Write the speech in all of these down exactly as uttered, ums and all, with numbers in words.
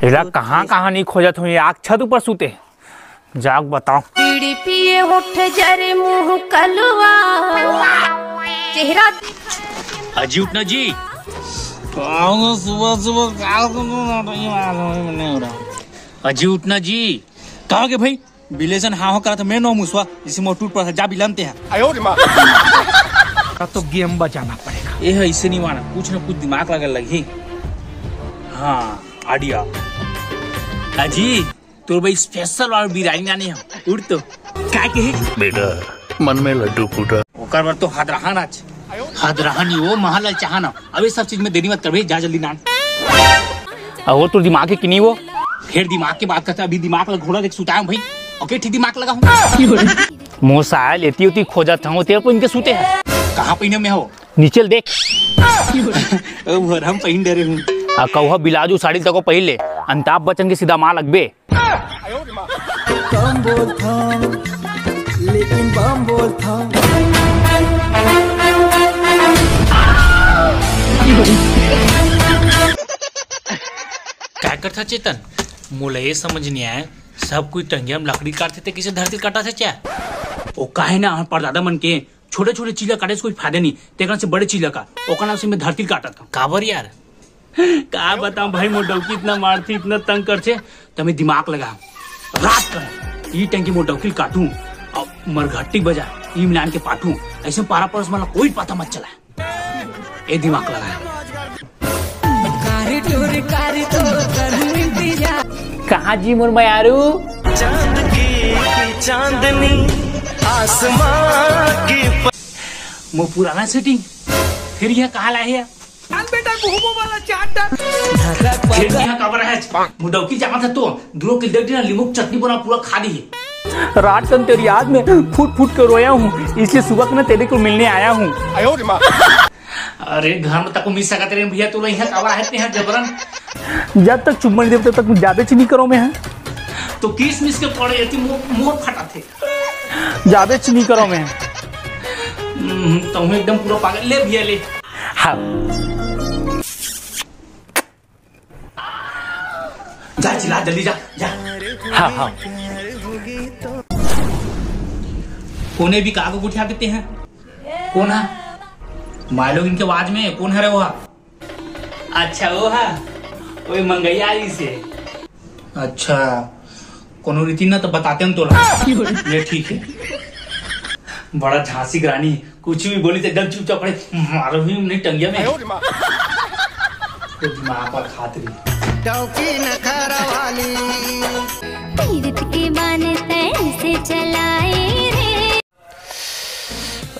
एला कहाँ कहाँ नहीं खोजत हूँ, ये आग छत ऊपर सूते। जाग बताओ। बीड़ी पिए होठ जरे मुंह कलवा, चेहरा अजी उठना जी। सुबह सुबह क्या नहीं हो रहा। अजी उठना जी। कहाँ के भाई? बिलेसन हाँ हो करा था मैं नौ मुसवा, जिसे मोर टूट पड़ा था, जा बिलमते हैं। अब तो गेम बजाना पड़ेगा। ये है, इसे नहीं माना, कुछ ना कुछ दिमाग लगे लगी। हाँ, आइडिया। अजी, तोर भाई स्पेशल वाला बिरयानी लाने हैं। उठ तो। काय के है? बेटा, मन में लड्डू फूटा। ओकर बर तो हदरहन आज। हदरहन ही वो महल चाहना। अब ये सब चीज में देरी मत कर भाई, जा जल्दी नान। अहो, तोर दिमाग है कि नहीं वो? फिर दिमाग के बात करता, अभी दिमाग लग घोड़ा देख सुताया हूँ भाई। ओके, ठीक दिमाग लगा हूँ। मोर साया लेती होती खोजत हूँ, तेरे को इनके सूते हैं। कहाँ पहिने में हो? नीचे देख। ओ, वो हम पहिन डरे हूँ। आ, कौहा बिलाजू साड़ी तको पहिले, अमिताभ बच्चन के सीधा माँ लगबे। कम बोलथंव, लेकिन बम बोलथंव। काय करथा चेतन? मोला ये समझ नहीं आया, सब कोई टंगिया में लकड़ी काटथे, ते किसे धरती काटा थे क्या? ओ काहे ना, हमर परदादा मन के छोटे-छोटे चीज ला काटे से कोई फायदा नहीं, तेकरा से बड़े चीज ला काट, ओकर नाम से मैं धरती काटत हूँ। काबर यार? का बताऊं भाई, मोर डौकी इतना मारथे, इतना तंग करथे, त मैं दिमाग लगा, रात कर ई टंकी मोर डौकी ल काटूं, और मरघट्टी बजा, ई मिलान के पाटूं, ऐसे पारा पड़ोस वाला कोई पता मत चला। ए दिमाग लगा। कारी टूरी कारी तो गर्मी पिया। कहाँ जी मोर मयारू? चांद की चांदनी आसमां की प- वो पुराना सेटिंग, फिर यह कहाँ लाए है? अन बेटा, मुहबो वाला चाट डाल। फिर यह कबर है? मुडौकी जाना था तो दूरों की डंडी ना लींबू की चटनी बना पूरा खा दी। रात कन तेरी याद में फूट फूट के रोया हूँ, इसलिए सुबह को ना तेरे को मिलने आया हूँ। अरे घर में तको मिस सकत रहे भैया, तोला इहाँ काबर आहे ते हा जबरन। जब तक चुम्मा नहीं देते तब तक जाबे च नहीं करो मैं। तो किस मिस के पड़े ये मोर, मोर फटा थे। जाबे च नहीं करो मैं। हम्म, तो हूँ एकदम पूरा पागल। ले भैया ले। हाँ। जा चिल्ला जल्दी जा, जा। हाँ, हाँ। कोने भी कागो गुठिया देते हैं। कौन है? माय लोग इनके आवाज में कौन है रे वो? अच्छा वो है, वो मंगैया आई से। अच्छा, कोनो रीति ना तो बताते हम तोला। ये ठीक है। बड़ा झांसी की रानी, कुछ भी बोली तो एकदम चुपचाप पड़े, मारो ही नहीं टंगिया में। तो दिमाग पर खात रही। डौकी नखरा वाली। तीरथ के बान तैसे चलाए रे।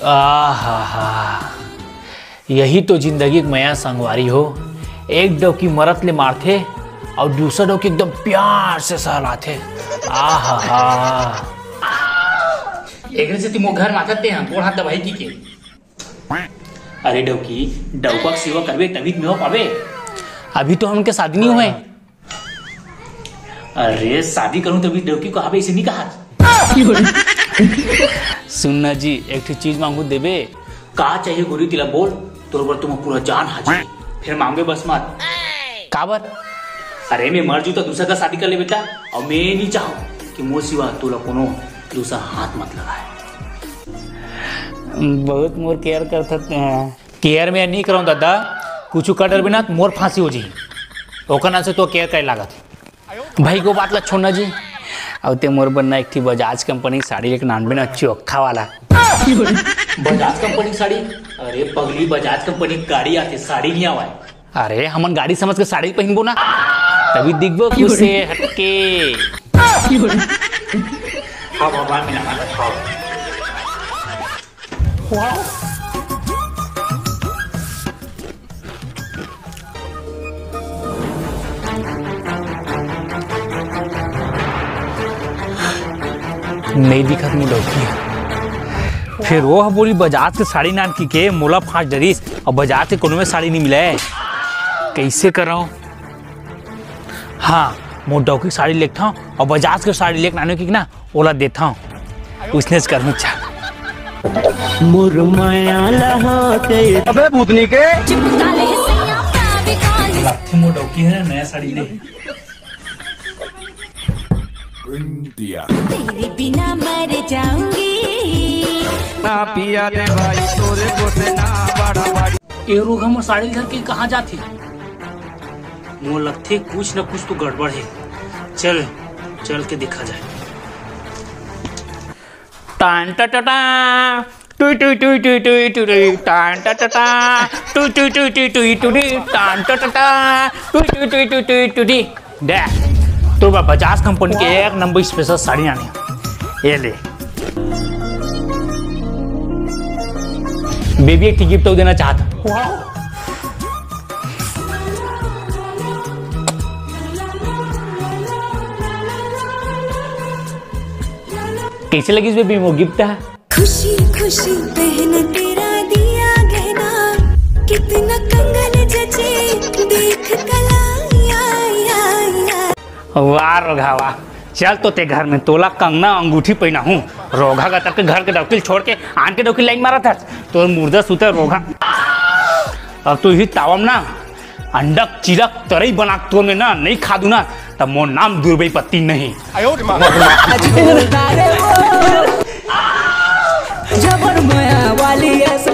आहा हा, यही तो जिंदगी के मया संगवारी हो। एक डौकी मरत ले मारथे और दूसरा डौकी एकदम प्यार से सहलाथे। आहा हा। एकरे से तुम घर माथत ते हैं, गोड़ हाथ दबाई की के। अरे डौकी, डौका के सेवा करबे तभी तो मेवा पाबे। अभी तो हमके शादी नहीं हुए। अरे शादी करूं तभी डौकी को आबे, इसे नहीं कहा। सुन ना जी, एक ठो चीज मांगू, देबे? का चाहिए गोरी, तिला बोल, तोर बर तुम पूरा जान हाजिर। फिर मांगे बस मत। काबर? अरे मैं मर जू तो दूसरा का शादी कर ले बेटा, और मैं नहीं चाहूं कि मोर सिवा तोला कोनो दूसरा हाथ मत लगाए। बहुत मोर केयर करथस तें। केयर में नहीं करऊँ दादा, कुछ कर डरबे ना तो मोर फांसी हो जाही। ओकर नाम से तो केयर करे लागत। भाई को बात ला छोड़ना जी। अब ते मोर बर ना एक ठी बजाज कंपनी के साड़ी लेके नानबे ना, चोखा वाला। बजाज कंपनी के साड़ी? अरे पगली, बजाज कंपनी के गाड़ी आथे, साड़ी नहीं आवाए। अरे हमन गाड़ी समझ के साड़ी पहनबो ना, तभी दिखबो खुश से हटके। हाँ भगवान में नहा खाओ। नहीं दिखत मोर डौकी। फिर वो ह बोली बजाज के साड़ी नान की के मोला फांस डरिस और बजाज के कोनो में साड़ी नहीं मिले। कैसे करऊं? हाँ, मोर डौकी साड़ी लेथव और बजाज के साड़ी लेके नानो की ना ओला देथव। उसने से करहूं चा। मोर माया ला हाथे। अबे भूतनी के। लगथे मोर डौकी ह नया साड़ी ले। India। तेरे बिना मर जाऊंगी। ना पिया दे भाई तोरे बोसे ना बड़ा भाई। ए रोगहा मोर साड़ी धर के कहाँ जाथे? मोर लगथे कुछ न कुछ तो गड़बड़ हे। चल, चल के देखा जाए। टान टा टा टा, टुई टुई टुई टुई टुई टुई, टान टा टा टा, टुई टुई टुई टुई टुई टुई, टान टा टा टा, टुई टुई टुई टुई टुई टुई। दे, तो बा बजाज कंपनी के एक नंबर स्पेशल साड़ी आने। ये ले। बेबी एक ठे गिफ्ट देना चाहत। कैसे लगिस बेबी वो गिफ्ट हे? खुशी खुशी पहन तेरा दिया गहना, कितना कंगन जचे, देख कला, या, या, या। वाह रोगहा वाह, चल तो ते घर में तोला कंगना अंगूठी पहिना हूँ। रोगहा का तक घर के डौकी ल छोड़ के आन के डौकी ल लाइन मारत हस, तोर मुर्दा सुते रोगहा। अब तो इही तावम ना, अंडक चिरक तरई बना के तोर में ना नहीं खा दूं ना, त मोर नाम दुर्बई पत्ती नहीं। जबर मया वाली ऐसा